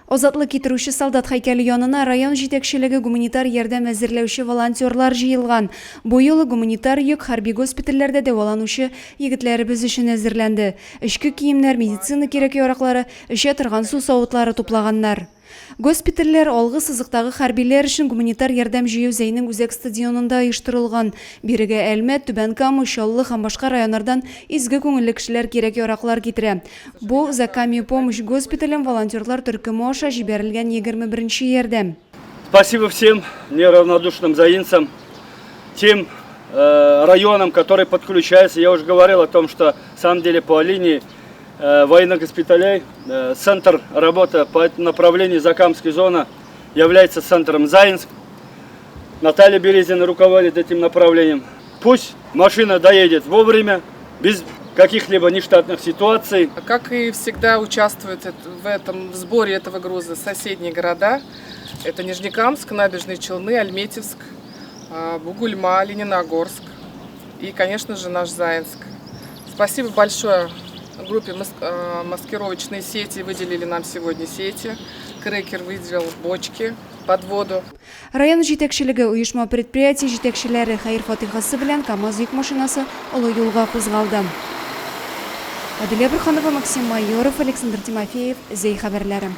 Азатлык китерүче солдат һәйкәле янына район җитәкчелеге, гуманитар ярдәм әзерләүче волонтерлар җыелган. Бу юлы гуманитар йөк хәрби госпитальләрдә дәваланучы егетләребез өчен әзерләнде. Эчке киемнәр, медицина кирәк-яраклары, эчә торган су савытлары туплаганнар. Госпитальләр, алгы сызыктагы хәрбиләр өчен гуманитар ярдәм җыю Зәйнең үзәк стадионында оештырылган. Бирегә Әлмәт, Түбән Кама, Чаллы һәм башка районнардан изге күңелле кешеләр кирәк-яраклар китерә. Бу, Закамье помощь госпитален волонтерлар төркеме аша җибәрелгән 21 нче ярдәм. Спасибо всем неравнодушным заинцам, тем районам, которые подключаются. Я уже говорил о том, что на самом деле по линии военных госпиталей центр работы по этому направлению Закамская зона является центром Заинск. Наталья Березина руководит этим направлением. Пусть машина доедет вовремя, без каких-либо нештатных ситуаций. Как и всегда участвуют в этом в сборе этого груза соседние города. Это Нижнекамск, Набережные Челны, Альметьевск, Бугульма, Лениногорск и, конечно же, наш Заинск. Спасибо большое группе маскировочные сети. Выделили нам сегодня сети. Крекер выделил бочки под воду. Район җитәкчелеге, оешма-предприятие җитәкчеләре хәер-фатыйхасы белән КАМАЗ йөк машинасы олы юлга кузгалды. Адилә Борһанова, Максим Майоров, Александр Тимофеев, Зәй хәбәрләре.